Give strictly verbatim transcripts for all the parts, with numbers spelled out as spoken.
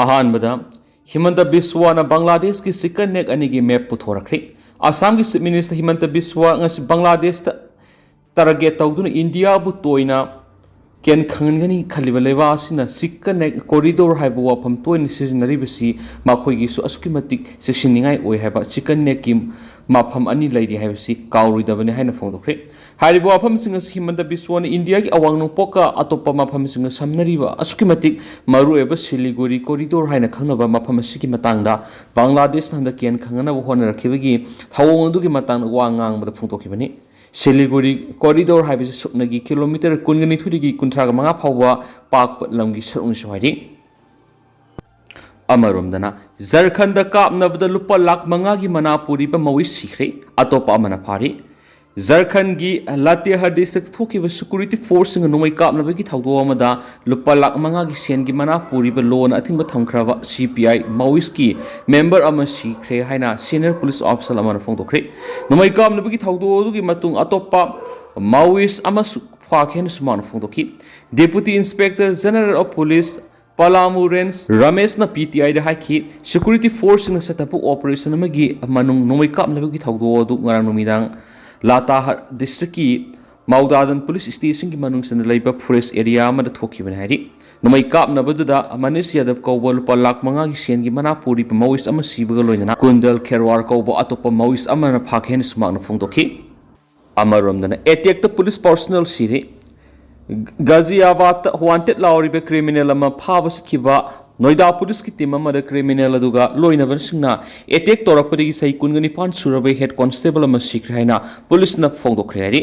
ꯑꯍꯥꯟꯕꯗ, ꯍꯤꯃꯟꯇ ꯕꯤꯁ꯭ꯋꯥꯅ ꯕꯪꯒ꯭ꯂꯥꯗꯦꯁꯀꯤ chicken neck ꯑꯅꯤꯒꯤ ꯃꯦꯞ ꯄꯨꯊꯣꯔꯛꯈ꯭ꯔꯦ꯫ ꯑꯁꯥꯝꯒꯤ ꯆꯤꯐ ꯃꯤꯅꯤꯁꯇꯔ ꯍꯤꯃꯟꯇ ꯕꯤꯁ꯭ꯋꯥ ꯉꯁꯤ ꯕꯪꯒ꯭ꯂꯥꯗꯦꯁꯇ ꯇꯥꯔꯒꯦꯠ ꯇꯧꯗꯨꯅ ꯏꯟꯗꯤꯌꯥꯕꯨ ꯇꯣꯏꯅ ꯀꯦꯟ ꯈꯪꯍꯟꯒꯅꯤ ꯈꯜꯂꯤꯕ ꯂꯩꯕꯥꯛ ꯑꯁꯤꯅ ꯆꯤꯀꯟ ꯅꯦꯛ ꯀꯣꯔꯤꯗꯣꯔ ꯍꯥꯏꯕ ꯋꯥꯐꯝ ꯇꯣꯏꯅ ꯁꯤꯖꯤꯟꯅꯔꯤꯕꯁꯤ ꯃꯈꯣꯏꯒꯤꯁꯨ ꯑꯁꯨꯛꯀꯤ ꯃꯇꯤꯛ ꯆꯦꯛꯁꯤꯟꯅꯤꯡꯉꯥꯏ ꯑꯣꯏ ꯍꯥꯏꯕ ꯆꯤꯀꯟ ꯅꯦꯛꯀꯤ ꯃꯐꯝ ꯑꯅꯤ ꯂꯩꯔꯤ ꯍꯥꯏꯕꯁꯤ ꯀꯥꯎꯔꯣꯏꯗꯕꯅꯤ ꯍꯥꯏꯅ ꯐꯣꯡꯗꯣꯛꯈ꯭ꯔꯦ꯫ ꯍꯥꯏꯔꯤꯕ ꯋꯥꯐꯝꯁꯤꯡ ꯑꯁꯤ ꯍꯤꯃꯟꯇ ꯕꯤꯁ꯭ꯋꯥꯅ ꯏꯟꯗꯤꯌꯥꯒꯤ ꯑꯋꯥꯡ ꯅꯣꯡꯄꯣꯛꯀ ꯑꯇꯣꯞꯄ ꯃꯐꯝꯁꯤꯡꯒ ꯁꯝꯅꯔꯤꯕ ꯑꯁꯨꯛꯀꯤ ꯃꯇꯤꯛ ꯃꯔꯨꯑꯣꯏꯕ ꯁꯤꯂꯤꯒꯨꯔꯤ ꯀꯣꯔꯤꯗꯣꯔ ꯍꯥꯏꯅ ꯈꯪꯅꯕ ꯃꯐꯝ ꯑꯁꯤꯒꯤ ꯃꯇꯥꯡꯗ ꯕꯪꯒ꯭ꯂꯥꯗꯦꯁꯅ ꯍꯟꯗꯛ ꯀꯦꯟ ꯈꯪꯅꯅꯕ ꯍꯣꯠꯅꯔꯛꯈꯤꯕꯒꯤ ꯊꯧꯑꯣꯡ ꯑꯗꯨꯒꯤ ꯃꯇꯥꯡꯗ ꯋꯥ ꯉꯥꯡꯕꯗ ꯐꯣꯡꯗꯣꯛꯈꯤꯕꯅꯤ꯫ ꯁꯤꯂꯤꯒꯨꯔꯤ ꯀꯣꯔꯤꯗꯣꯔ ꯍꯥꯏꯕꯁꯤ ꯁꯨꯞꯅꯒꯤ ꯀꯤꯂꯣꯃꯤꯇꯔ ꯀꯨꯟꯒ ꯅꯤꯊꯣꯏꯗꯒꯤ ꯀꯨꯟꯊ꯭ꯔꯥꯒ ꯃꯉꯥ ꯐꯥꯎꯕ ꯄꯥꯛꯄ ꯂꯝꯒꯤ ꯁꯔꯨꯛꯅꯤꯁꯨ ꯍꯥꯏꯔꯤ꯫ ꯑꯃꯔꯣꯝꯗꯅ, ꯖꯔꯈꯟꯗ ꯀꯥꯞꯅꯕꯗ ꯂꯨꯄꯥ ꯂꯥꯈ ꯃꯉꯥꯒꯤ ꯃꯅꯥ ꯄꯨꯔꯤꯕ ꯃꯧꯏ ꯁꯤꯈ꯭ꯔꯦ, ꯑꯇꯣꯞꯄ ꯑꯃꯅ ꯐꯥꯔꯤ꯫ ꯖꯔꯈꯟꯒꯤ ꯂꯥꯇꯦꯍꯔ ꯗꯤꯁꯇ꯭ꯔꯤꯛꯇ ꯊꯣꯛꯈꯤꯕ ꯁꯦꯀ꯭ꯌꯨꯔꯤꯇꯤ ꯐꯣꯔꯁꯁꯤꯡꯅ ꯅꯣꯡꯃꯩ ꯀꯥꯞꯅꯕꯒꯤ ꯊꯧꯗꯣꯛ ꯑꯃꯗ ꯂꯨꯄꯥ ꯂꯥꯈ ꯃꯉꯥꯒꯤ ꯁꯦꯟꯒꯤ ꯃꯅꯥ ꯄꯨꯔꯤꯕ ꯂꯣꯅ ꯑꯊꯤꯡꯕ ꯊꯝꯈ꯭ꯔꯕ ꯁꯤ ꯄꯤ ꯑꯥꯏ ꯃꯥꯋꯤꯁꯀꯤ ꯃꯦꯝꯕꯔ ꯑꯃ ꯁꯤꯈ꯭ꯔꯦ ꯍꯥꯏꯅ ꯁꯦꯅꯤꯌꯔ ꯄꯨꯂꯤꯁ ꯑꯣꯐꯤꯁꯔ ꯑꯃꯅ ꯐꯣꯡꯗꯣꯛꯈ꯭ꯔꯦ꯫ ꯅꯣꯡꯃꯩ ꯀꯥꯞꯅꯕꯒꯤ ꯊꯧꯗꯣꯛ ꯑꯗꯨꯒꯤ ꯃꯇꯨꯡ ꯑꯇꯣꯞꯄ ꯃꯥꯋꯤꯁ ꯑꯃꯁꯨ ꯐꯥꯈꯤ ꯍꯥꯏꯅꯁꯨ ꯃꯥꯅ ꯐꯣꯡꯗꯣꯛꯈꯤ꯫ Deputy inspector general of police Palamu range ꯔꯃꯦꯁꯅ ꯄꯤ ꯇꯤ ꯑꯥꯏꯗ ꯍꯥꯏꯈꯤ, ꯁꯦꯀ꯭ꯌꯨꯔꯤꯇꯤ ꯐꯣꯔꯁꯁꯤꯡꯅ ꯆꯠꯊꯕ ꯑꯣꯄꯔꯦꯁꯟ ꯑꯃꯒꯤ ꯃꯅꯨꯡ ꯅꯣꯡꯃꯩ ꯀꯥꯞꯅꯕꯒꯤ ꯊꯧꯗꯣꯛ ꯑꯗꯨ ꯉꯔꯥꯡ ꯅꯨꯃꯤꯗꯥꯡ ꯂꯥꯇꯥꯍꯥꯔ ꯗꯤꯁꯇ꯭ꯔꯤꯛꯀꯤ ꯃꯥꯎꯗꯥꯗꯟ ꯄꯨꯂꯤꯁ ꯁ꯭ꯇꯦꯁꯟꯒꯤ ꯃꯅꯨꯡ ꯆꯟꯅ ꯂꯩꯕ ꯐꯣꯔꯦꯁ ꯑꯦꯔꯤꯌꯥ ꯑꯃꯗ ꯊꯣꯛꯈꯤꯕꯅꯤ ꯍꯥꯏꯔꯤ꯫ ꯅꯣꯡꯃꯩ ꯀꯥꯞꯅꯕꯗꯨꯗ ꯃꯅꯤꯁ ꯌꯥꯗꯕ ꯀꯧꯕ ꯂꯨꯄꯥ ꯂꯥꯈ ꯃꯉꯥꯒꯤ ꯁꯦꯟꯒꯤ ꯃꯅꯥ ꯄꯨꯔꯤꯕ ꯃꯥꯋꯤꯁ ꯑꯃ ꯁꯤꯕꯒ ꯂꯣꯏꯅꯅ ꯀꯨꯟꯗꯜ ꯈꯦꯔꯋꯥꯔ ꯀꯧꯕ ꯑꯇꯣꯞꯄ ꯃꯥꯋꯤꯁ ꯑꯃꯅ ꯐꯥꯈꯤ ꯍꯥꯏꯅꯁꯨ ꯃꯍꯥꯛꯅ ꯐꯣꯡꯗꯣꯛꯈꯤ꯫ ꯑꯃꯔꯣꯝꯗꯅ, ꯑꯦꯇꯦꯛꯇ ꯄꯨꯂꯤꯁ ꯄꯥꯔꯁꯣꯅꯦꯜ ꯁꯤꯔꯦ꯫ ꯒꯥꯖꯤꯌꯥꯕꯥꯗꯇ ꯋꯥꯟꯇꯦꯗ ꯂꯥꯎꯔꯤꯕ ꯀ꯭ꯔꯤꯃꯤꯅꯦꯜ ꯑꯃ ꯐꯥꯕ ꯆꯠꯈꯤꯕ ꯅꯣꯏꯗꯥ ꯄꯨꯂꯤꯁꯀꯤ ꯇꯤꯝ ꯑꯃꯗ ꯀ꯭ꯔꯤꯃꯤꯅꯦꯜ ꯑꯗꯨꯒ ꯂꯣꯏꯅꯕꯁꯤꯡꯅ ꯑꯦꯇꯦꯛ ꯇꯧꯔꯛꯄꯗꯒꯤ ꯆꯍꯤ ꯀꯨꯟꯒ ꯅꯤꯄꯥꯟ ꯁꯨꯔꯕ ꯍꯦꯗ ꯀꯣꯟꯁꯇꯦꯕꯜ ꯑꯃ ꯁꯤꯈ꯭ꯔꯦ ꯍꯥꯏꯅ ꯄꯨꯂꯤꯁꯅ ꯐꯣꯡꯗꯣꯛꯈ꯭ꯔꯦ ꯍꯥꯏꯔꯤ꯫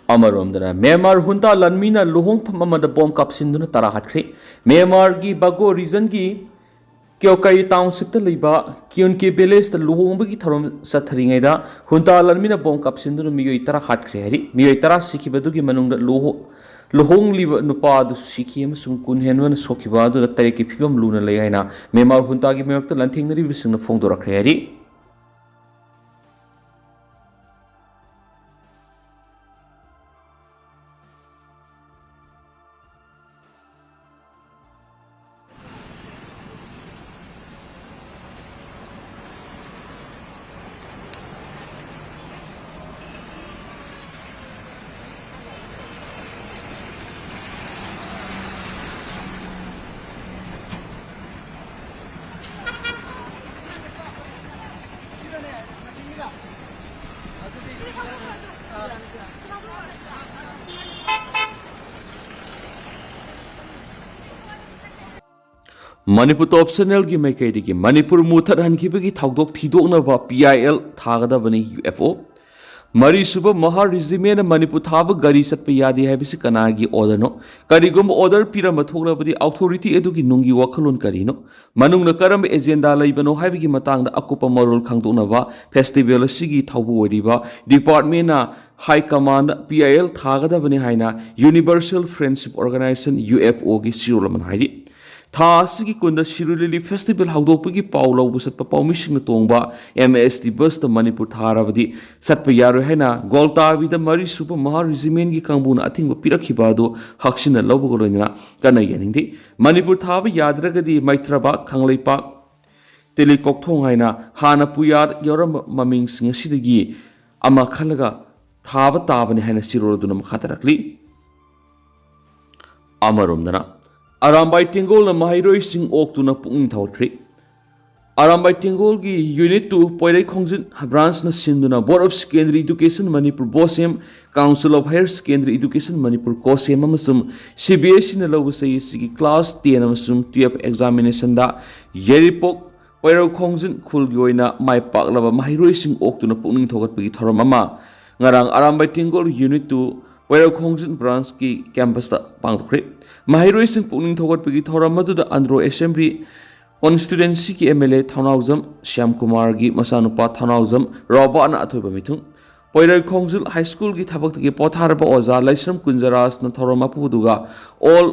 ꯑꯃꯔꯣꯝꯗꯅ, ꯃ꯭ꯌꯥꯟꯃꯥꯔ ꯍꯨꯟꯇꯥ ꯂꯥꯟꯃꯤꯅ ꯂꯨꯍꯣꯡꯐꯝ ꯑꯃꯗ ꯕꯣꯝ ꯀꯥꯞꯁꯤꯟꯗꯨꯅ ꯇꯔꯥ ꯍꯥꯠꯈ꯭ꯔꯦ꯫ ꯃ꯭ꯌꯥꯟꯃꯥꯔꯒꯤ ꯕꯒꯣ ꯔꯤꯖꯟꯒꯤ ꯀ꯭ꯌꯣꯀꯥꯏ ꯇꯥꯎꯟꯁꯤꯞꯇ ꯂꯩꯕ ꯀ꯭ꯌꯨꯟꯀꯦ ꯚꯤꯂꯦꯖꯇ ꯂꯨꯍꯣꯡꯕꯒꯤ ꯊꯧꯔꯝ ꯆꯠꯊꯔꯤꯉꯩꯗ ꯍꯨꯟꯇꯥ ꯂꯥꯟꯃꯤꯅ ꯕꯣꯝ ꯀꯥꯞꯁꯤꯟꯗꯨꯅ ꯃꯤꯑꯣꯏ ꯇꯔꯥ ꯍꯥꯠꯈ꯭ꯔꯦ ꯍꯥꯏꯔꯤ꯫ ꯃꯤꯑꯣꯏ ꯇꯔꯥ ꯁꯤꯈꯤꯕꯗꯨꯒꯤ ꯃꯅꯨꯡꯗ ꯂꯨꯍꯣ-, ꯂꯨꯍꯣꯡꯂꯤꯕ ꯅꯨꯄꯥ ꯑꯗꯨꯁꯨ ꯁꯤꯈꯤ ꯑꯃꯁꯨꯡ ꯀꯨꯟ ꯍꯦꯟꯕꯅ ꯁꯣꯛꯈꯤꯕ ꯑꯗꯨꯗ ꯇꯔꯦꯠꯀꯤ ꯐꯤꯕꯝ ꯂꯨꯅ ꯂꯩ ꯍꯥꯏꯅ ꯃ꯭ꯌꯥꯟꯃꯥꯔ ꯍꯨꯟꯇꯥꯒꯤ ꯃꯥꯌꯣꯛꯇ ꯂꯥꯟꯊꯦꯡꯅꯔꯤꯕꯁꯤꯡꯅ ꯐꯣꯡꯗꯣꯔꯛꯈ꯭ꯔꯦ ꯍꯥꯏꯔꯤ꯫ ꯃꯅꯤꯄꯨꯔ ꯇꯣꯞ ꯆꯦꯅꯦꯜꯒꯤ ꯃꯥꯏꯀꯩꯗꯒꯤ ꯃꯅꯤꯄꯨꯔ ꯃꯨꯊꯠꯍꯟꯈꯤꯕꯒꯤ ꯊꯧꯗꯣꯛ ꯊꯤꯗꯣꯛꯅꯕ ꯄꯤ ꯑꯥꯏ ꯑꯦꯜ ꯊꯥꯒꯗꯕꯅꯤ, ꯌꯨ ꯑꯦꯐ ꯑꯣ꯫ ꯃꯔꯤꯁꯨꯕ ꯃꯍꯥ ꯔꯤꯖꯤꯃꯦꯟꯅ ꯃꯅꯤꯄꯨꯔ ꯊꯥꯕ ꯒꯥꯔꯤ ꯆꯠꯄ ꯌꯥꯗꯦ ꯍꯥꯏꯕꯁꯤ ꯀꯅꯥꯒꯤ ꯑꯣꯔꯗꯔꯅꯣ? ꯀꯔꯤꯒꯨꯝꯕ ꯑꯣꯔꯗꯔ ꯄꯤꯔꯝꯕ ꯊꯣꯛꯂꯕꯗꯤ ꯑꯣꯊꯣꯔꯤꯇꯤ ꯑꯗꯨꯒꯤ ꯅꯨꯡꯒꯤ ꯋꯥꯈꯜꯂꯣꯟ ꯀꯔꯤꯅꯣ? ꯃꯅꯨꯡꯗ ꯀꯔꯝꯕ ꯑꯦꯖꯦꯟꯗꯥ ꯂꯩꯕꯅꯣ ꯍꯥꯏꯕꯒꯤ ꯃꯇꯥꯡꯗ ꯑꯀꯨꯞꯄ ꯃꯔꯣꯜ ꯈꯪꯗꯣꯛꯅꯕ ꯐꯦꯁꯇꯤꯚꯦꯜ ꯑꯁꯤꯒꯤ ꯊꯧꯕꯨ ꯑꯣꯏꯔꯤꯕ ꯗꯤꯄꯥꯔꯠꯃꯦꯟꯅ ꯍꯥꯏ ꯀꯃꯥꯟꯗ ꯄꯤ ꯑꯥꯏ ꯑꯦꯜ ꯊꯥꯒꯗꯕꯅꯤ ꯍꯥꯏꯅ universal friendship organization, U F ꯑꯣꯒꯤ ꯆꯦꯔꯣꯜ ꯑꯃꯅ ꯍꯥꯏꯔꯤ꯫ ꯊꯥ ꯑꯁꯤꯒꯤ ꯀꯨꯟꯗ ꯁꯤꯔꯣꯏ ꯂꯤꯂꯤ ꯐꯦꯁꯇꯤꯚꯦꯜ ꯍꯧꯗꯣꯛꯄꯒꯤ ꯄꯥꯎ ꯂꯧꯕ ꯆꯠꯄ ꯄꯥꯎꯃꯤꯁꯤꯡꯅ ꯇꯣꯡꯕ ꯑꯦꯝ ꯑꯦꯁ ꯇꯤ ꯕꯁꯇ ꯃꯅꯤꯄꯨꯔ ꯊꯥꯔꯕꯗꯤ ꯆꯠꯄ ꯌꯥꯔꯣꯏ ꯍꯥꯏꯅ ꯒꯣꯜꯇꯥꯕꯤꯗ ꯃꯔꯤꯁꯨꯕ ꯃꯍꯥ ꯔꯤꯖꯤꯃꯦꯟꯒꯤ ꯀꯥꯡꯕꯨꯅ ꯑꯊꯤꯡꯕ ꯄꯤꯔꯛꯈꯤꯕ ꯑꯗꯨ ꯍꯛꯆꯤꯟꯅ ꯂꯧꯕꯒ ꯂꯣꯏꯅꯅ ꯀꯟꯅ ꯌꯥꯅꯤꯡꯗꯦ꯫ ꯃꯅꯤꯄꯨꯔ ꯊꯥꯕ ꯌꯥꯗ꯭ꯔꯒꯗꯤ ꯃꯩꯇ꯭ꯔꯕꯥꯛ, ꯀꯪꯂꯩꯄꯥꯛ, ꯇꯦꯂꯤꯀꯣꯛꯊꯣꯡ ꯍꯥꯏꯅ ꯍꯥꯟꯅ ꯄꯨꯌꯥꯗ ꯌꯥꯎꯔꯝꯕ ꯃꯃꯤꯡꯁꯤꯡ ꯑꯁꯤꯗꯒꯤ ꯑꯃ ꯈꯜꯂꯒ ꯊꯥꯕ ꯇꯥꯕꯅꯤ ꯍꯥꯏꯅ ꯆꯦꯔꯣꯜ ꯑꯗꯨꯅ ꯃꯈꯥ ꯇꯥꯔꯛꯂꯤ꯫ ꯑꯃꯔꯣꯝꯗꯅ, ꯑꯔꯥꯝꯕꯥꯏ ꯇꯦꯡꯒꯣꯜꯅ ꯃꯍꯩꯔꯣꯏꯁꯤꯡ ꯑꯣꯛꯇꯨꯅ ꯄꯨꯛꯅꯤꯡ ꯊꯧꯒꯠꯈ꯭ꯔꯤ꯫ ꯑꯔꯥꯝꯕꯥꯏ ꯇꯦꯡꯒꯣꯜꯒꯤ ꯌꯨꯅꯤꯠ ꯇꯨ ꯄꯣꯏꯔꯩꯈꯣꯡꯖꯤꯟ ꯕ꯭ꯔꯥꯟꯁꯅ ꯁꯤꯟꯗꯨꯅ Board of Secondary Education Manipur, ꯕꯣꯁꯦꯝ, Council of Higher Secondary Education Manipur, ꯀꯣꯁꯦꯝ, ꯑꯃꯁꯨꯡ ꯁꯤ ꯕꯤ ꯑꯦꯁ ꯏꯅ ꯂꯧꯕ ꯆꯍꯤ ꯑꯁꯤꯒꯤ ꯀ꯭ꯂꯥꯁ ꯇꯦꯟ ꯑꯃꯁꯨꯡ ꯇꯨꯌꯦꯜꯐ ꯑꯦꯛꯖꯥꯃꯤꯅꯦꯁꯟꯗ ꯌꯥꯏꯔꯤꯄꯣꯛ ꯄꯣꯏꯔꯧꯈꯣꯡꯖꯤꯟ ꯈꯨꯜꯒꯤ ꯑꯣꯏꯅ ꯃꯥꯏ ꯄꯥꯛꯂꯕ ꯃꯍꯩꯔꯣꯏꯁꯤꯡ ꯑꯣꯛꯇꯨꯅ ꯄꯨꯛꯅꯤꯡ ꯊꯧꯒꯠꯄꯒꯤ ꯊꯧꯔꯝ ꯑꯃ ꯉꯔꯥꯡ ꯑꯔꯥꯝꯕꯥꯏ ꯇꯦꯡꯒꯣꯜ ꯌꯨꯅꯤꯠ ꯇꯨ ꯄꯣꯏꯔꯧꯈꯣꯡꯖꯤꯟ ꯕ꯭ꯔꯥꯟꯁꯀꯤ ꯀꯦꯝꯄꯁꯇ ꯄꯥꯡꯊꯣꯛꯈ꯭ꯔꯦ꯫ ꯃꯍꯩꯔꯣꯏꯁꯤꯡ ꯄꯨꯛꯅꯤꯡ ꯊꯧꯒꯠꯄꯒꯤ ꯊꯧꯔꯝ ꯑꯗꯨꯗ ꯑꯟꯗ꯭ꯔꯣ ꯑꯦꯁꯦꯝꯕ꯭ꯂꯤ ꯀꯣꯟꯁꯇꯤꯇ꯭ꯋꯦꯟꯁꯤꯒꯤ ꯑꯦꯝ ꯑꯦꯜ ꯑꯦ ꯊꯧꯅꯥꯎꯖꯝ ꯁ꯭ꯌꯥꯝꯀꯨꯃꯥꯔꯒꯤ ꯃꯆꯥꯅꯨꯄꯥ ꯊꯧꯅꯥꯎꯖꯝ ꯔꯣꯕꯥꯔꯠꯅ ꯑꯊꯣꯏꯕ ꯃꯤꯊꯨꯡ, ꯄꯣꯏꯔꯩꯈꯣꯡꯖꯤꯜ ꯍꯥꯏ ꯁ꯭ꯀꯨꯜꯒꯤ ꯊꯕꯛꯇꯒꯤ ꯄꯣꯊꯥꯔꯕ ꯑꯣꯖꯥ ꯂꯥꯏꯁ꯭ꯔꯝ ꯀꯨꯟꯖꯔꯥꯖꯅ ꯊꯧꯔꯝ ꯑꯄꯨꯕꯗꯨꯒ all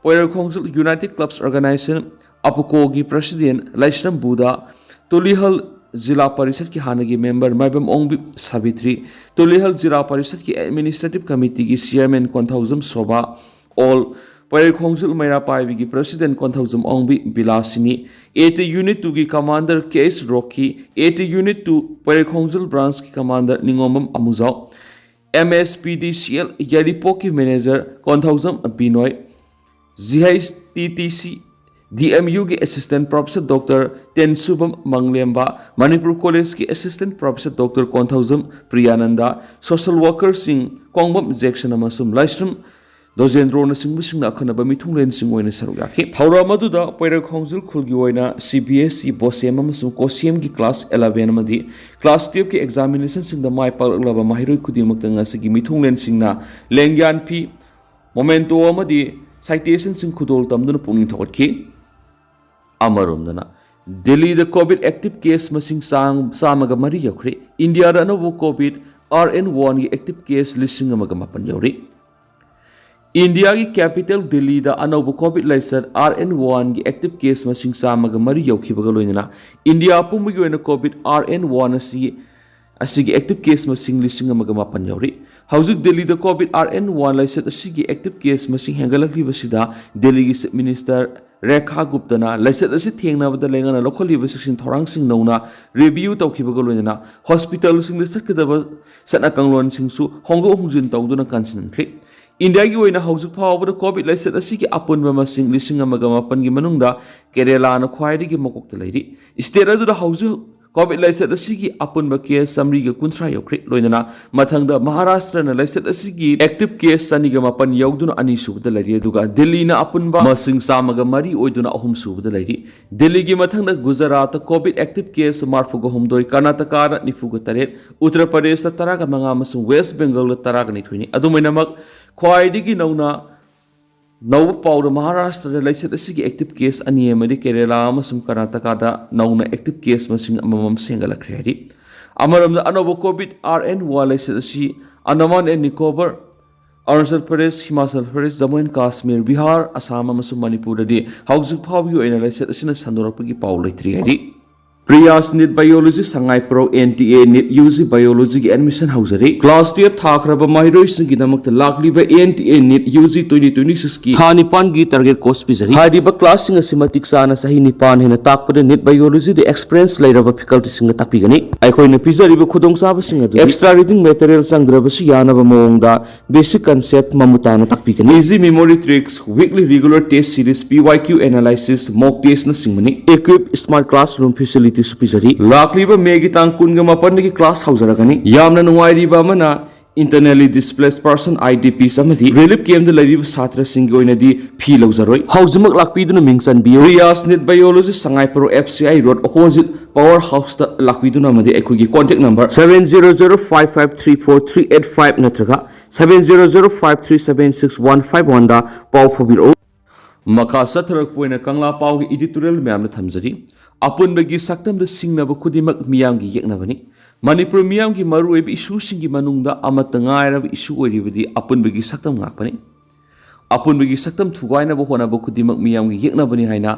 Poireikhongjil united clubs organisation, ꯑꯄꯨꯀꯣꯒꯤ ꯄ꯭ꯔꯁꯤꯗꯦꯟ ꯂꯥꯏꯁ꯭ꯔꯝ ꯕꯨꯙ, ꯇꯨꯂꯤꯍꯜ ꯖꯤꯂꯥ ꯄꯔꯤꯁꯠꯀꯤ ꯍꯥꯟꯅꯒꯤ ꯃꯦꯝꯕꯔ ꯃꯥꯏꯕꯝ ꯑꯣꯡꯕꯤ ꯁꯥꯕꯤꯇ꯭ꯔꯤ, ꯇꯨꯂꯤꯍꯜ ꯖꯤꯂꯥ ꯄꯔꯤꯁꯠꯀꯤ ꯑꯦꯗꯃꯤꯅꯤꯁꯇ꯭ꯔꯦꯇꯤꯚ ꯀꯃꯤꯇꯤꯒꯤ ꯆꯤꯌꯔꯃꯦꯟ ꯀꯣꯟꯊꯧꯖꯝ ꯁꯣꯚꯥ, ꯑꯣꯜ ꯄꯣꯏꯔꯩꯈꯣꯡꯖꯤꯜ ꯃꯩꯔꯥ ꯄꯥꯏꯕꯤꯒꯤ president Konthoujam Ongbi Bilashini, A T unit ꯇꯨꯒꯤ ꯀꯃꯥꯟꯗꯔ ꯀꯦ ꯑꯦꯁ ꯔꯣꯛꯀꯤ, A T unit two Poireikhongjil ꯕ꯭ꯔꯥꯟꯁꯀꯤ commander Ningombam Amujao, M S P D C L ꯌꯥꯏꯔꯤꯄꯣꯛꯀꯤ manager Konthoujam Binoy, G H T T ꯁꯤ ꯗꯤ ꯑꯦꯝ ꯌꯨꯒꯤ assistant professor doctor Tensubam Manglemba, Manipur ꯀꯣꯂꯦꯖꯀꯤ assistant professor doctor Konthoujam Priyananda, social ꯋꯥꯔꯀꯔꯁꯤꯡ Kongbam Jackson ꯑꯃꯁꯨꯡ ꯂꯥꯏꯁ꯭ꯔꯝ ꯗꯣꯖꯦꯟꯗ꯭ꯔꯣꯅꯆꯤꯡꯕꯁꯤꯡꯅ ꯑꯈꯟꯅꯕ ꯃꯤꯊꯨꯡꯂꯦꯟꯁꯤꯡ ꯑꯣꯏꯅ ꯁꯔꯨꯛ ꯌꯥꯈꯤ꯫ ꯊꯧꯔꯝ ꯑꯗꯨꯗ ꯄꯣꯏꯔꯩ ꯈꯣꯡꯖꯤꯜ ꯈꯨꯜꯒꯤ ꯑꯣꯏꯅ ꯁꯤ ꯕꯤ ꯑꯦꯁ ꯏ, ꯕꯣꯁꯦꯝ ꯑꯃꯁꯨꯡ ꯀꯣꯁꯦꯝꯒꯤ ꯀ꯭ꯂꯥꯁ ꯑꯦꯂꯚꯦꯟ ꯑꯃꯗꯤ ꯀ꯭ꯂꯥꯁ ꯇꯨꯌꯦꯜꯐꯀꯤ ꯑꯦꯛꯖꯥꯃꯤꯅꯦꯁꯟꯁꯤꯡꯗ ꯃꯥꯏ ꯄꯥꯛꯂꯛꯂꯕ ꯃꯍꯩꯔꯣꯏ ꯈꯨꯗꯤꯡꯃꯛꯇ ꯉꯁꯤꯒꯤ ꯃꯤꯊꯨꯡꯂꯦꯟꯁꯤꯡꯅ ꯂꯦꯡꯌꯥꯟ ꯐꯤ, ꯃꯣꯃꯦꯟꯇꯣ ꯑꯃꯗꯤ ꯁꯥꯏꯇꯦꯁꯟꯁꯤꯡ ꯈꯨꯗꯣꯜ ꯇꯝꯗꯨꯅ ꯄꯨꯛꯅꯤꯡ ꯊꯧꯒꯠꯈꯤ꯫ ꯑꯃꯔꯣꯝꯗꯅ, ꯗꯦꯜꯂꯤꯗ ꯀꯣꯚꯤꯗ ꯑꯦꯛꯇꯤꯚ ꯀꯦꯁ ꯃꯁꯤꯡ ꯆꯥꯡ ꯆꯥꯝꯃꯒ ꯃꯔꯤ ꯌꯧꯈ꯭ꯔꯦ꯫ ꯏꯟꯗꯤꯌꯥꯗ ꯑꯅꯧꯕ ꯀꯣꯚꯤꯗ ꯑꯥꯔ ꯑꯦꯟ ꯋꯥꯟꯒꯤ ꯑꯦꯛꯇꯤꯚ ꯀꯦꯁ ꯂꯤꯁꯤꯡ ꯑꯃꯒ ꯃꯥꯄꯟ ꯌꯧꯔꯦ꯫ ꯏꯟꯗꯤꯌꯥꯒꯤ ꯀꯦꯄꯤꯇꯦꯜ ꯗꯤꯜꯂꯤꯗ ꯑꯅꯧꯕ ꯀꯣꯚꯤꯗ ꯂꯥꯏꯆꯠ ꯑꯥꯔ ꯑꯦꯟ ꯋꯥꯟꯒꯤ ꯑꯦꯛꯇꯤꯚ ꯀꯦꯁ ꯃꯁꯤꯡ ꯆꯥꯝꯃꯒ ꯃꯔꯤ ꯌꯧꯈꯤꯕꯒ ꯂꯣꯏꯅꯅ ꯏꯟꯗꯤꯌꯥ ꯄꯨꯝꯕꯒꯤ ꯑꯣꯏꯅ ꯀꯣꯚꯤꯗ ꯑꯥꯔ ꯑꯦꯟ ꯋꯥꯟ ꯑꯁꯤ, ꯑꯁꯤꯒꯤ ꯑꯦꯛꯇꯤꯚ ꯀꯦꯁ ꯃꯁꯤꯡ ꯂꯤꯁꯤꯡ ꯑꯃꯒ ꯃꯥꯄꯟ ꯌꯧꯔꯤ꯫ ꯍꯧꯖꯤꯛ ꯗꯤꯜꯂꯤꯗ ꯀꯣꯚꯤꯗ ꯑꯥꯔ ꯑꯦꯟ ꯋꯥꯟ ꯂꯥꯏꯆꯠ ꯑꯁꯤꯒꯤ ꯑꯦꯛꯇꯤꯚ ꯀꯦꯁ ꯃꯁꯤꯡ ꯍꯦꯟꯒꯠꯂꯛꯂꯤꯕꯁꯤꯗ ꯗꯤꯜꯂꯤꯒꯤ ꯆꯤꯐ ꯃꯤꯅꯤꯁꯇꯔ ꯔꯦꯈꯥ ꯒꯨꯞꯇꯅ ꯂꯥꯏꯆꯠ ꯑꯁꯤ ꯊꯦꯡꯅꯕꯗ ꯂꯩꯉꯥꯛꯅ ꯂꯧꯈꯠꯂꯤꯕ ꯆꯦꯛꯁꯤꯟ ꯊꯧꯔꯥꯡꯁꯤꯡ ꯅꯧꯅ ꯔꯤꯚꯤꯌꯨ ꯇꯧꯈꯤꯕꯒ ꯂꯣꯏꯅꯅ ꯍꯣꯁꯄꯤꯇꯥꯜꯁꯤꯡꯗ ꯆꯠꯀꯗꯕ ꯆꯠꯅ ꯀꯥꯡꯂꯣꯟꯁꯤꯡꯁꯨ ꯍꯣꯡꯗꯣꯛ ꯍꯣꯡꯖꯤꯟ ꯇꯧꯗꯨꯅ ꯀꯟꯁꯤꯟꯈ꯭ꯔꯦ꯫ ꯏꯟꯗꯤꯌꯥꯒꯤ ꯑꯣꯏꯅ ꯍꯧꯖꯤꯛ ꯐꯥꯎꯕꯗ ꯀꯣꯚꯤꯗ ꯂꯥꯏꯆꯠ ꯑꯁꯤꯒꯤ ꯑꯄꯨꯟꯕ ꯃꯁꯤꯡ ꯂꯤꯁꯤꯡ ꯑꯃꯒ ꯃꯥꯄꯟꯒꯤ ꯃꯅꯨꯡꯗ ꯀꯦꯔꯦꯂꯥꯅ ꯈ꯭ꯋꯥꯏꯗꯒꯤ ꯃꯀꯣꯛꯇ ꯂꯩꯔꯤ꯫ ꯁ꯭ꯇꯦꯠ ꯑꯗꯨꯗ ꯍꯧꯖꯤꯛ ꯀꯣꯚꯤꯗ ꯂꯥꯏꯆꯠ ꯑꯁꯤꯒꯤ ꯑꯄꯨꯟꯕ ꯀꯦꯁ ꯆꯥꯃꯔꯤꯒ ꯀꯨꯟꯊ꯭ꯔꯥ ꯌꯧꯈ꯭ꯔꯦ꯫ ꯂꯣꯏꯅꯅ ꯃꯊꯪꯗ ꯃꯍꯥꯔꯥꯁꯇ꯭ꯔꯅ ꯂꯥꯏꯆꯠ ꯑꯁꯤꯒꯤ ꯑꯦꯛꯇꯤꯚ ꯀꯦꯁ ꯆꯅꯤꯒ ꯃꯥꯄꯟ ꯌꯧꯗꯨꯅ ꯑꯅꯤꯁꯨꯕꯗ ꯂꯩꯔꯤ, ꯑꯗꯨꯒ ꯗꯤꯜꯂꯤꯅ ꯑꯄꯨꯟꯕ ꯃꯁꯤꯡ ꯆꯥꯝꯃꯒ ꯃꯔꯤ ꯑꯣꯏꯗꯨꯅ ꯑꯍꯨꯝꯁꯨꯕꯗ ꯂꯩꯔꯤ꯫ ꯗꯤꯜꯂꯤꯒꯤ ꯃꯊꯪꯗ ꯒꯨꯖꯔꯥꯠꯇ ꯀꯣꯚꯤꯗ ꯑꯦꯛꯇꯤꯚ ꯀꯦꯁ ꯃꯔꯐꯨꯒ ꯍꯨꯝꯗꯣꯏ, ꯀꯔꯅꯥꯇꯀꯥꯗ ꯅꯤꯐꯨꯒ ꯇꯔꯦꯠ, ꯎꯠꯇꯔ ꯄ꯭ꯔꯗꯦꯁꯇ ꯇꯔꯥꯒ ꯃꯉꯥ ꯑꯃꯁꯨꯡ ꯋꯦꯁ ꯕꯦꯡꯒꯜꯗ ꯇꯔꯥꯒ ꯅꯤꯊꯣꯏꯅꯤ꯫ ꯑꯗꯨꯃꯥꯏꯅꯃꯛ ꯈ꯭ꯋꯥꯏꯗꯒꯤ ꯅꯧꯅ ꯅꯧꯕ ꯄꯥꯎꯗ ꯃꯍꯥꯔꯥꯁꯇ꯭ꯔꯗ ꯂꯥꯏꯆꯠ ꯑꯁꯤꯒꯤ ꯑꯦꯛꯇꯤꯚ ꯀꯦꯁ ꯑꯅꯤ ꯑꯃꯗꯤ ꯀꯦꯔꯦꯂꯥ ꯑꯃꯁꯨꯡ ꯀꯔꯅꯥꯇꯀꯥꯗ ꯅꯧꯅ ꯑꯦꯛꯇꯤꯚ ꯀꯦꯁ ꯃꯁꯤꯡ ꯑꯃꯃꯝ ꯍꯦꯟꯒꯠꯂꯛꯈ꯭ꯔꯦ ꯍꯥꯏꯔꯤ꯫ ꯑꯃꯔꯣꯝꯗ ꯑꯅꯧꯕ ꯀꯣꯚꯤꯗ ꯑꯥꯔ ꯑꯦꯟ ꯋꯥꯟ ꯂꯥꯏꯆꯠ ꯑꯁꯤ ꯑꯟꯗꯃꯥꯟ ꯑꯦꯟ ꯅꯤꯀꯣꯕꯔ, ꯑꯔꯨꯅꯥꯆꯜ ꯄ꯭ꯔꯗꯦꯁ, ꯍꯤꯃꯥꯆꯜ ꯄ꯭ꯔꯗꯦꯁ, ꯖꯝꯃꯨ ꯑꯦꯟ ꯀꯥꯁꯃꯤꯔ, ꯕꯤꯍꯥꯔ, ꯑꯁꯥꯝ ꯑꯃꯁꯨꯡ ꯃꯅꯤꯄꯨꯔꯗꯗꯤ ꯍꯧꯖꯤꯛ ꯐꯥꯎꯕꯒꯤ ꯑꯣꯏꯅ ꯂꯥꯏꯆꯠ ꯑꯁꯤꯅ ꯁꯟꯗꯣꯔꯛꯄꯒꯤ ꯄꯥꯎ ꯂꯩꯇ꯭ꯔꯤ ꯍꯥꯏꯔꯤ꯫ ꯄ꯭ꯔꯤꯌꯥꯁ ꯅꯤꯠ ꯕꯥꯏꯑꯣꯂꯣꯖꯤ ꯁꯉꯥꯏ ꯄ꯭ꯔꯧ N T A NEET U G ꯕꯥꯏꯑꯣꯂꯣꯖꯤꯒꯤ ꯑꯦꯗꯃꯤꯁꯟ ꯍꯧꯖꯔꯤ꯫ ꯀ꯭ꯂꯥꯁ ꯇꯨꯌꯦꯜꯐ ꯊꯥꯈ꯭ꯔꯕ ꯃꯍꯩꯔꯣꯏꯁꯤꯡꯒꯤꯗꯃꯛꯇ ꯂꯥꯛꯂꯤꯕ N T A NEET U G twenty twenty ꯁꯤꯛꯁꯀꯤ ꯊꯥ ꯅꯤꯄꯥꯟꯒꯤ ꯇꯥꯔꯒꯦꯠ ꯀꯣꯔꯁ ꯄꯤꯖꯔꯤ꯫ ꯍꯥꯏꯔꯤꯕ ꯀ꯭ꯂꯥꯁꯁꯤꯡ ꯑꯁꯤ ꯃꯇꯤꯛ ꯆꯥꯅ ꯆꯍꯤ ꯅꯤꯄꯥꯟ ꯍꯦꯟꯅ ꯇꯥꯛꯄꯗ ꯅꯤꯠ ꯕꯥꯏꯑꯣꯂꯣꯖꯤꯗ ꯑꯦꯛꯁꯄꯤꯔꯤꯌꯦꯟꯁ ꯂꯩꯔꯕ ꯐꯦꯀꯜꯇꯤꯁꯤꯡꯅ ꯇꯥꯛꯄꯤꯒꯅꯤ꯫ ꯑꯩꯈꯣꯏꯅ ꯄꯤꯖꯔꯤꯕ ꯈꯨꯗꯣꯡꯆꯥꯕꯁꯤꯡ ꯑꯗꯨꯗꯤ ꯑꯦꯛꯁꯇ꯭ꯔꯥ ꯔꯤꯗꯤꯡ ꯃꯦꯇꯔꯤꯌꯦꯜ ꯆꯪꯗ꯭ꯔꯕꯁꯨ ꯌꯥꯅꯕ ꯃꯑꯣꯡꯗ ꯕꯦꯁꯤꯛ ꯀꯟꯁꯦꯞ ꯃꯃꯨꯠ ꯇꯥꯅ ꯇꯥꯛꯄꯤꯒꯅꯤ꯫ Easy memory tricks, weekly regular test series, P Y Q analysis, mock ꯇꯦꯁꯅꯆꯤꯡꯕꯅꯤ꯫ ꯏꯀ꯭ꯋꯤꯞ ꯁ꯭ꯃꯥꯔꯠ ꯀ꯭ꯂꯥꯁꯔꯨꯝ ꯐꯦꯁꯤꯂꯤꯇꯤꯁꯨ ꯄꯤꯖꯔꯤ꯫ ꯂꯥꯛꯂꯤꯕ ꯃꯦꯒꯤ ꯇꯥꯡ ꯀꯨꯟꯒ ꯃꯥꯄꯟꯗꯒꯤ ꯀ꯭ꯂꯥꯁ ꯍꯧꯖꯔꯒꯅꯤ꯫ ꯌꯥꯝꯅ ꯅꯨꯡꯉꯥꯏꯔꯤꯕ ꯑꯃꯅ, Internally displaced person, I D Ps ꯑꯃꯗꯤ relief camp ꯗ ꯂꯩꯔꯤꯕ ꯁꯥꯇ꯭ꯔꯁꯤꯡꯒꯤ ꯑꯣꯏꯅꯗꯤ fee ꯂꯧꯖꯔꯣꯏ꯫ ꯍꯧꯖꯤꯛꯃꯛ ꯂꯥꯛꯄꯤꯗꯨꯅ ꯃꯤꯡ ꯆꯟꯕꯤꯌꯨ꯫ Riyas Nit Biology, Sangai ꯄꯔꯣ, F C I Road opposite Power House ꯇ ꯂꯥꯛꯄꯤꯗꯨꯅ ꯑꯃꯗꯤ ꯑꯩꯈꯣꯏꯒꯤ contact number seven zero zero five five three four three eight five ꯅꯠꯇ꯭ꯔꯒ seven zero zero five three seven six one five one ꯗ ꯄꯥꯎ ꯐꯥꯎꯕꯤꯔꯛꯎ꯫ ꯃꯈꯥ ꯆꯠꯊꯔꯛꯄ ꯑꯣꯏꯅ ꯀꯪꯂꯥ ꯄꯥꯎꯒꯤ editorial ꯃꯌꯥꯝꯅ ꯊꯝꯖꯔꯤ꯫ ꯑꯄꯨꯟꯕꯒꯤ ꯁꯛꯇꯝꯗ ꯁꯤꯡꯅꯕ ꯈꯨꯗꯤꯡꯃꯛ ꯃꯤꯌꯥꯝꯒꯤ ꯌꯦꯛꯅꯕꯅꯤ꯫ ꯃꯅꯤꯄꯨꯔ ꯃꯤꯌꯥꯝꯒꯤ ꯃꯔꯨꯑꯣꯏꯕ ꯏꯁꯨꯁꯤꯡꯒꯤ ꯃꯅꯨꯡꯗ ꯑꯃꯠꯇ ꯉꯥꯏꯔꯕ ꯏꯁꯨ ꯑꯣꯏꯔꯤꯕꯗꯤ ꯑꯄꯨꯟꯕꯒꯤ ꯁꯛꯇꯝ ꯉꯥꯛꯄꯅꯤ꯫ ꯑꯄꯨꯟꯕꯒꯤ ꯁꯛꯇꯝ ꯊꯨꯒꯥꯏꯅꯕ ꯍꯣꯠꯅꯕ ꯈꯨꯗꯤꯡꯃꯛ ꯃꯤꯌꯥꯝꯒꯤ ꯌꯦꯛꯅꯕꯅꯤ ꯍꯥꯏꯅ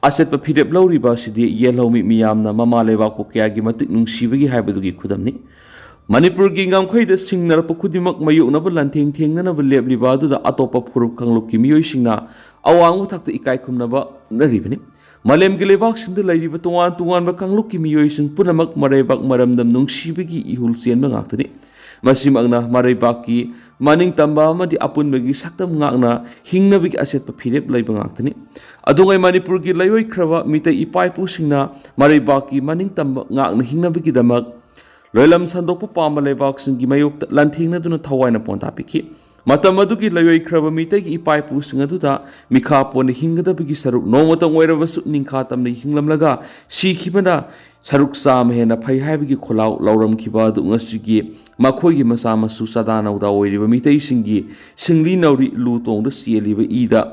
ꯑꯆꯦꯠꯄ ꯐꯤꯔꯦꯞ ꯂꯧꯔꯤꯕ ꯑꯁꯤꯗꯤ ꯌꯦꯜꯍꯧꯃꯤ ꯃꯤꯌꯥꯝꯅ ꯃꯃꯥ ꯂꯩꯕꯥꯛꯄꯨ ꯀꯌꯥꯒꯤ ꯃꯇꯤꯛ ꯅꯨꯡꯁꯤꯕꯒꯦ ꯍꯥꯏꯕꯗꯨꯒꯤ ꯈꯨꯗꯝꯅꯤ꯫ ꯃꯅꯤꯄꯨꯔꯒꯤ ꯉꯝꯈꯩꯗ ꯁꯤꯡꯅꯔꯛꯄ ꯈꯨꯗꯤꯡꯃꯛ ꯃꯥꯌꯣꯛꯅꯕ ꯂꯥꯟꯊꯦꯡ ꯊꯦꯡꯅꯅꯕ ꯂꯦꯞꯂꯤꯕ ꯑꯗꯨꯗ ꯑꯇꯣꯞꯄ ꯐꯨꯔꯨꯞ ꯀꯥꯡꯂꯨꯞꯀꯤ ꯃꯤꯑꯣꯏꯁꯤꯡꯅ ꯑꯋꯥꯡꯕ ꯊꯥꯛꯇ ꯏꯀꯥꯏ ꯈꯨꯝꯅꯕ ꯎꯠꯅꯔꯤꯕꯅꯤ꯫ ꯃꯥꯂꯦꯝꯒꯤ ꯂꯩꯕꯥꯛꯁꯤꯡꯗ ꯂꯩꯔꯤꯕ ꯇꯣꯉꯥꯟ ꯇꯣꯉꯥꯟꯕ ꯀꯥꯡꯂꯨꯞꯀꯤ ꯃꯤꯑꯣꯏꯁꯤꯡ ꯄꯨꯝꯅꯃꯛ ꯃꯔꯩꯕꯥꯛ ꯃꯔꯝꯗꯝ ꯅꯨꯡꯁꯤꯕꯒꯤ ꯏꯍꯨꯜ ꯆꯦꯟꯕ ꯉꯥꯛꯇꯅꯤ꯫ ꯃꯁꯤꯃꯛꯅ ꯃꯔꯩꯕꯥꯛꯀꯤ ꯃꯅꯤꯡ ꯇꯝꯕ ꯑꯃꯗꯤ ꯑꯄꯨꯟꯕꯒꯤ ꯁꯛꯇꯝ ꯉꯥꯛꯅ ꯍꯤꯡꯅꯕꯒꯤ ꯑꯆꯦꯠꯄ ꯐꯤꯔꯦꯞ ꯂꯩꯕ ꯉꯥꯛꯇꯅꯤ꯫ ꯑꯗꯨꯉꯩ ꯃꯅꯤꯄꯨꯔꯒꯤ ꯂꯩꯑꯣꯏꯈ꯭ꯔꯕ ꯃꯤꯇꯩ ꯏꯄꯥ ꯏꯄꯨꯁꯤꯡꯅ ꯃꯔꯩꯕꯥꯛꯀꯤ ꯃꯅꯤꯡ ꯇꯝꯕ ꯉꯥꯛꯅ ꯍꯤꯡꯅꯕꯒꯤꯗꯃꯛ ꯂꯣꯏꯂꯝ ꯁꯟꯗꯣꯛꯄ ꯄꯥꯝꯕ ꯂꯩꯕꯥꯛꯁꯤꯡꯒꯤ ꯃꯥꯌꯣꯛꯇ ꯂꯥꯟꯊꯦꯡꯅꯗꯨꯅ ꯊꯋꯥꯏꯅ ꯄꯣꯟꯗꯥ ꯄꯤꯈꯤ꯫ ꯃꯇꯝ ꯑꯗꯨꯒꯤ ꯂꯩꯑꯣꯏꯈ꯭ꯔꯕ ꯃꯤꯇꯩꯒꯤ ꯏꯄꯥ ꯏꯄꯨꯁꯤꯡ ꯑꯗꯨꯗ ꯃꯤꯈꯥ ꯄꯣꯟꯅ ꯍꯤꯡꯒꯗꯕꯒꯤ ꯁꯔꯨꯛ ꯅꯣꯡꯃꯇꯪ ꯑꯣꯏꯔꯕꯁꯨ ꯅꯤꯡꯈꯥ ꯇꯝꯅ ꯍꯤꯡꯂꯝꯂꯒ ꯁꯤꯈꯤꯕꯅ ꯁꯔꯨꯛ ꯆꯥꯝꯃ ꯍꯦꯟꯅ ꯐꯩ ꯍꯥꯏꯕꯒꯤ ꯈꯣꯜꯂꯥꯎ ꯂꯥꯎꯔꯝꯈꯤꯕ ꯑꯗꯨ ꯉꯁꯤꯒꯤ ꯃꯈꯣꯏꯒꯤ ꯃꯆꯥ ꯃꯁꯨ ꯆꯥꯗꯥ ꯅꯧꯗꯥ ꯑꯣꯏꯔꯤꯕ ꯃꯤꯇꯩꯁꯤꯡꯒꯤ ꯁꯤꯡꯂꯤ ꯅꯥꯎꯔꯤ ꯂꯨ ꯇꯣꯡꯗ ꯆꯦꯜꯂꯤꯕ ꯏꯗ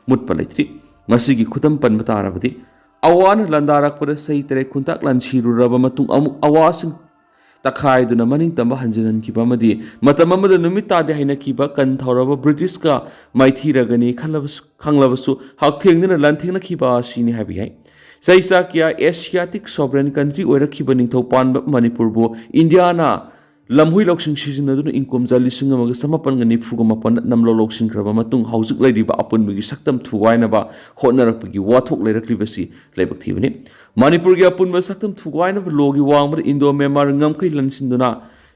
ꯃꯨꯠꯄ ꯂꯩꯇ꯭ꯔꯤ꯫ ꯉꯁꯤꯒꯤ ꯈꯨꯗꯝ ꯄꯟꯕ ꯇꯥꯔꯕꯗꯤ, ꯑꯋꯥꯅ ꯂꯥꯟꯗꯥꯔꯛꯄꯗ ꯆꯍꯤ ꯇꯔꯦꯠ ꯈꯨꯟꯇꯥꯛ ꯂꯥꯟꯁꯤꯔꯨꯔꯕ ꯃꯇꯨꯡ ꯑꯃꯨꯛ ꯑꯋꯥꯁꯤꯡ ꯇꯛꯈꯥꯏꯗꯨꯅ ꯃꯅꯤꯡ ꯇꯝꯕ ꯍꯟꯖꯤꯟꯍꯟꯈꯤꯕ ꯑꯃꯗꯤ ꯃꯇꯝ ꯑꯃꯗ ꯅꯨꯃꯤꯠ ꯇꯥꯗꯦ ꯍꯥꯏꯅꯈꯤꯕ ꯀꯟ ꯊꯧꯔꯕ ꯕ꯭ꯔꯤꯇꯤꯁꯀ ꯃꯥꯏꯊꯤꯔꯒꯅꯤ ꯈꯜꯂꯕꯁꯨ, ꯈꯪꯂꯕꯁꯨ ꯍꯛꯊꯦꯡꯅꯅ ꯂꯥꯟꯊꯦꯡꯅꯈꯤꯕ ꯑꯁꯤꯅꯤ ꯍꯥꯏꯕ ꯌꯥꯏ꯫ ꯆꯍꯤ ꯆꯥ ꯀꯌꯥ Asiatic sovereign country ꯑꯣꯏꯔꯛꯈꯤꯕ ꯅꯤꯡꯊꯧ ꯄꯥꯟꯕ ꯃꯅꯤꯄꯨꯔꯕꯨ ꯏꯟꯗꯤꯌꯥꯅ ꯂꯝꯍꯨꯏ ꯂꯧꯁꯤꯡ ꯁꯤꯖꯤꯟꯅꯗꯨꯅ ꯏꯪ ꯀꯨꯝꯖꯥ ꯂꯤꯁꯤꯡ ꯑꯃꯒ ꯆꯃꯥꯄꯟꯒ ꯅꯤꯐꯨꯒ ꯃꯥꯄꯟꯗ ꯅꯝꯂꯧ ꯂꯧꯁꯤꯟꯈ꯭ꯔꯕ ꯃꯇꯨꯡ ꯍꯧꯖꯤꯛ ꯂꯩꯔꯤꯕ ꯑꯄꯨꯟꯕꯒꯤ ꯁꯛꯇꯝ ꯊꯨꯒꯥꯏꯅꯕ ꯍꯣꯠꯅꯔꯛꯄꯒꯤ ꯋꯥꯊꯣꯛ ꯂꯩꯔꯛꯂꯤꯕꯁꯤ ꯂꯥꯏꯕꯛ ꯊꯤꯕꯅꯤ꯫ ꯃꯅꯤꯄꯨꯔꯒꯤ ꯑꯄꯨꯟꯕ ꯁꯛꯇꯝ ꯊꯨꯒꯥꯏꯅꯕ ꯂꯣꯒꯤ ꯋꯥꯡꯃꯗ ꯏꯟꯗꯣ ꯃ꯭ꯌꯥꯟꯃꯥꯔ ꯉꯝꯈꯩ ꯂꯟꯁꯤꯟꯗꯨꯅ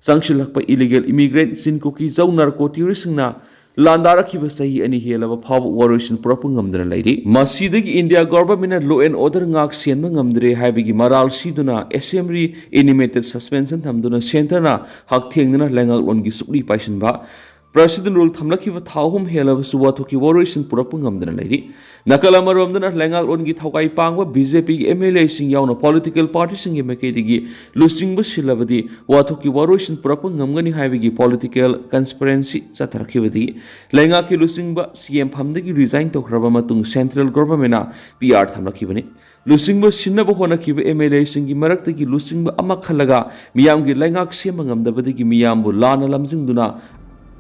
ꯆꯪꯁꯤꯜꯂꯛꯄ illegal immigrant, ꯆꯤꯟ ꯀꯨꯀꯤ, ꯖꯧ narco terroristꯁꯤꯡꯅ ꯂꯥꯟꯗꯥꯔꯛꯈꯤꯕ ꯆꯍꯤ ꯑꯅꯤ ꯍꯦꯜꯂꯕ ꯐꯥꯎꯕ ꯋꯥꯔꯣꯏꯁꯤꯟ ꯄꯨꯔꯛꯄ ꯉꯝꯗꯅ ꯂꯩꯔꯤ꯫ ꯃꯁꯤꯗꯒꯤ ꯏꯟꯗꯤꯌꯥ ꯒꯣꯚꯔꯟꯃꯦꯟꯠꯅ law and order ꯉꯥꯛ ꯁꯦꯟꯕ ꯉꯝꯗ꯭ꯔꯦ ꯍꯥꯏꯕꯒꯤ ꯃꯔꯥꯜ ꯁꯤꯗꯨꯅ assembly initiated suspension ꯊꯝꯗꯨꯅ centreꯅ ꯍꯛꯊꯦꯡꯅꯅ ꯂꯩꯉꯥꯛꯂꯣꯟꯒꯤ ꯁꯨꯛꯂꯤ ꯄꯥꯏꯁꯤꯟꯕ, president rule ꯊꯝꯂꯛꯈꯤꯕ ꯊꯥ ꯑꯍꯨꯝ ꯍꯦꯜꯂꯕꯁꯨ ꯋꯥꯊꯣꯛꯀꯤ ꯋꯥꯔꯣꯏꯁꯤꯟ ꯄꯨꯔꯛꯄ ꯉꯝꯗꯅ ꯂꯩꯔꯤ꯫ ꯅꯥꯀꯜ ꯑꯃꯔꯣꯝꯗꯅ ꯂꯩꯉꯥꯛꯂꯣꯟꯒꯤ ꯊꯋꯥꯏ ꯄꯥꯡꯕ BJPꯒꯤ MLAꯁꯤꯡ ꯌꯥꯎꯅ political partyꯁꯤꯡꯒꯤ ꯃꯥꯏꯀꯩꯗꯒꯤ ꯂꯨꯆꯤꯡꯕ ꯁꯤꯜꯂꯕꯗꯤ ꯋꯥꯊꯣꯛꯀꯤ ꯋꯥꯔꯣꯏꯁꯤꯟ ꯄꯨꯔꯛꯄ ꯉꯝꯒꯅꯤ ꯍꯥꯏꯕꯒꯤ political conspiracy ꯆꯠꯊꯔꯛꯈꯤꯕꯗꯒꯤ ꯂꯩꯉꯥꯛꯀꯤ ꯂꯨꯆꯤꯡꯕ CM ꯐꯝꯗꯒꯤ resign ꯇꯧꯈ꯭ꯔꯕ ꯃꯇꯨꯡ central governmentꯅ PR ꯊꯝꯂꯛꯈꯤꯕꯅꯤ꯫ ꯂꯨꯆꯤꯡꯕ ꯁꯤꯟꯅꯕ ꯍꯣꯠꯅꯈꯤꯕ MLAꯁꯤꯡꯒꯤ ꯃꯔꯛꯇꯒꯤ ꯂꯨꯆꯤꯡꯕ ꯑꯃ ꯈꯜꯂꯒ ꯃꯤꯌꯥꯝꯒꯤ ꯂꯩꯉꯥꯛ ꯁꯦꯝꯕ ꯉꯝꯗꯕꯗꯒꯤ ꯃꯤꯌꯥꯝꯕꯨ ꯂꯥꯟꯅ ꯂꯝꯖꯤꯡꯗꯨꯅ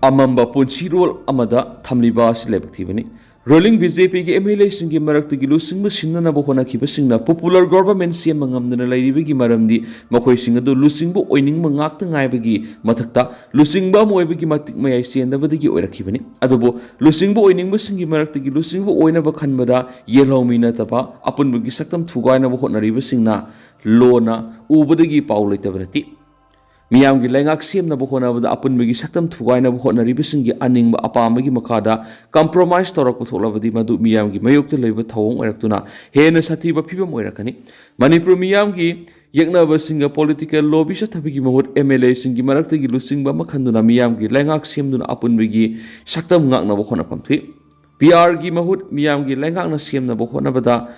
ꯑꯃꯝꯕ ꯄꯨꯟꯁꯤꯔꯣꯜ ꯑꯃꯗ ꯊꯝꯂꯤꯕ ꯑꯁꯤ ꯂꯥꯏꯕꯛ ꯊꯤꯕꯅꯤ꯫ Ruling BJPꯒꯤ MLAꯁꯤꯡꯒꯤ ꯃꯔꯛꯇꯒꯤ ꯂꯨꯆꯤꯡꯕ ꯁꯤꯟꯅꯅꯕ ꯍꯣꯠꯅꯈꯤꯕꯁꯤꯡꯅ popular government ꯁꯦꯝꯕ ꯉꯝꯗꯅ ꯂꯩꯔꯤꯕꯒꯤ ꯃꯔꯝꯗꯤ ꯃꯈꯣꯏꯁꯤꯡ ꯑꯗꯨ ꯂꯨꯆꯤꯡꯕ ꯑꯣꯏꯅꯤꯡꯕ ꯉꯥꯛꯇ ꯉꯥꯏꯕꯒꯤ ꯃꯊꯛꯇ ꯂꯨꯆꯤꯡꯕ ꯑꯃ ꯑꯣꯏꯕꯒꯤ ꯃꯇꯤꯛ ꯃꯌꯥꯏ ꯆꯦꯟꯗꯕꯗꯒꯤ ꯑꯣꯏꯔꯛꯈꯤꯕꯅꯤ꯫ ꯑꯗꯨꯕꯨ ꯂꯨꯆꯤꯡꯕ ꯑꯣꯏꯅꯤꯡꯕꯁꯤꯡꯒꯤ ꯃꯔꯛꯇꯒꯤ ꯂꯨꯆꯤꯡꯕ ꯑꯣꯏꯅꯕ ꯈꯟꯕꯗ ꯌꯦꯜꯍꯧꯃꯤ ꯅꯠꯇꯕ ꯑꯄꯨꯟꯕꯒꯤ ꯁꯛꯇꯝ ꯊꯨꯒꯥꯏꯅꯕ ꯍꯣꯠꯅꯔꯤꯕꯁꯤꯡꯅ ꯂꯣꯟꯅ ꯎꯕꯗꯒꯤ ꯄꯥꯎ ꯂꯩꯇꯕ ꯅꯠꯇꯦ꯫ ꯃꯤꯌꯥꯝꯒꯤ ꯂꯩꯉꯥꯛ ꯁꯦꯝꯅꯕ ꯍꯣꯠꯅꯕꯗ ꯑꯄꯨꯟꯕꯒꯤ ꯁꯛꯇꯝ ꯊꯨꯒꯥꯏꯅꯕ ꯍꯣꯠꯅꯔꯤꯕꯁꯤꯡꯒꯤ ꯑꯅꯤꯡꯕ ꯑꯄꯥꯝꯕꯒꯤ ꯃꯈꯥꯗ compromise ꯇꯧꯔꯛꯄ ꯊꯣꯛꯂꯕꯗꯤ ꯃꯗꯨ ꯃꯤꯌꯥꯝꯒꯤ ꯃꯥꯌꯣꯛꯇ ꯂꯩꯕ ꯊꯧꯑꯣꯡ ꯑꯣꯏꯔꯛꯇꯨꯅ ꯍꯦꯟꯅ ꯁꯥꯊꯤꯕ ꯐꯤꯕꯝ ꯑꯣꯏꯔꯛꯀꯅꯤ꯫ ꯃꯅꯤꯄꯨꯔ ꯃꯤꯌꯥꯝꯒꯤ ꯌꯦꯛꯅꯕꯁꯤꯡꯒ political lobby ꯆꯠꯊꯕꯒꯤ ꯃꯍꯨꯠ MLAꯁꯤꯡꯒꯤ ꯃꯔꯛꯇꯒꯤ ꯂꯨꯆꯤꯡꯕ ꯑꯃ ꯈꯟꯗꯨꯅ ꯃꯤꯌꯥꯝꯒꯤ ꯂꯩꯉꯥꯛ ꯁꯦꯝꯗꯨꯅ ꯑꯄꯨꯟꯕꯒꯤ ꯁꯛꯇꯝ ꯉꯥꯛꯅꯕ ꯍꯣꯠꯅꯐꯝ ꯊꯣꯛꯏ꯫ PRꯒꯤ ꯃꯍꯨꯠ ꯃꯤꯌꯥꯝꯒꯤ ꯂꯩꯉꯥꯛꯅ ꯁꯦꯝꯅꯕ ꯍꯣꯠꯅꯕꯗ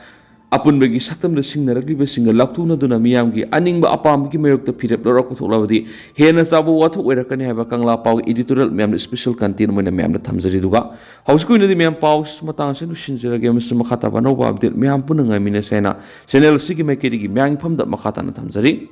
ꯑꯄꯨꯟꯕꯒꯤ ꯁꯛꯇꯝꯗ ꯁꯤꯡꯅꯔꯛꯂꯤꯕꯁꯤꯡꯒ ꯂꯥꯎꯊꯣꯛꯅꯗꯨꯅ ꯃꯤꯌꯥꯝꯒꯤ ꯑꯅꯤꯡꯕ ꯑꯄꯥꯝꯕꯒꯤ ꯃꯥꯌꯣꯛꯇ ꯐꯤꯔꯦꯞ ꯂꯧꯔꯛꯄ ꯊꯣꯛꯂꯕꯗꯤ ꯍꯦꯟꯅ ꯆꯥꯎꯕ ꯋꯥꯊꯣꯛ ꯑꯣꯏꯔꯛꯀꯅꯤ ꯍꯥꯏꯕ ꯀꯪꯂꯥ ꯄꯥꯎꯒꯤ editorial ꯃꯌꯥꯝꯅ special content ꯑꯣꯏꯅ ꯃꯌꯥꯝꯗ ꯊꯝꯖꯔꯤ꯫ ꯑꯗꯨꯒ ꯍꯧꯖꯤꯛꯀꯤ ꯑꯣꯏꯅꯗꯤ ꯃꯌꯥꯝ ꯄꯥꯎ ꯃꯇꯥꯡ ꯑꯁꯤ ꯂꯣꯏꯁꯤꯟꯖꯔꯒꯦ, ꯑꯃꯁꯨꯡ ꯃꯈꯥ ꯇꯥꯕ ꯑꯅꯧꯕ update ꯃꯌꯥꯝ ꯄꯨꯟꯅ ꯉꯥꯏꯃꯤꯟꯅꯁꯦ ꯍꯥꯏꯅ channel ꯑꯁꯤꯒꯤ ꯃꯥꯏꯀꯩꯗꯒꯤ ꯃꯌꯥꯝꯒꯤ ꯐꯝꯗ ꯃꯈꯥ ꯇꯥꯅ ꯊꯝꯖꯔꯤ꯫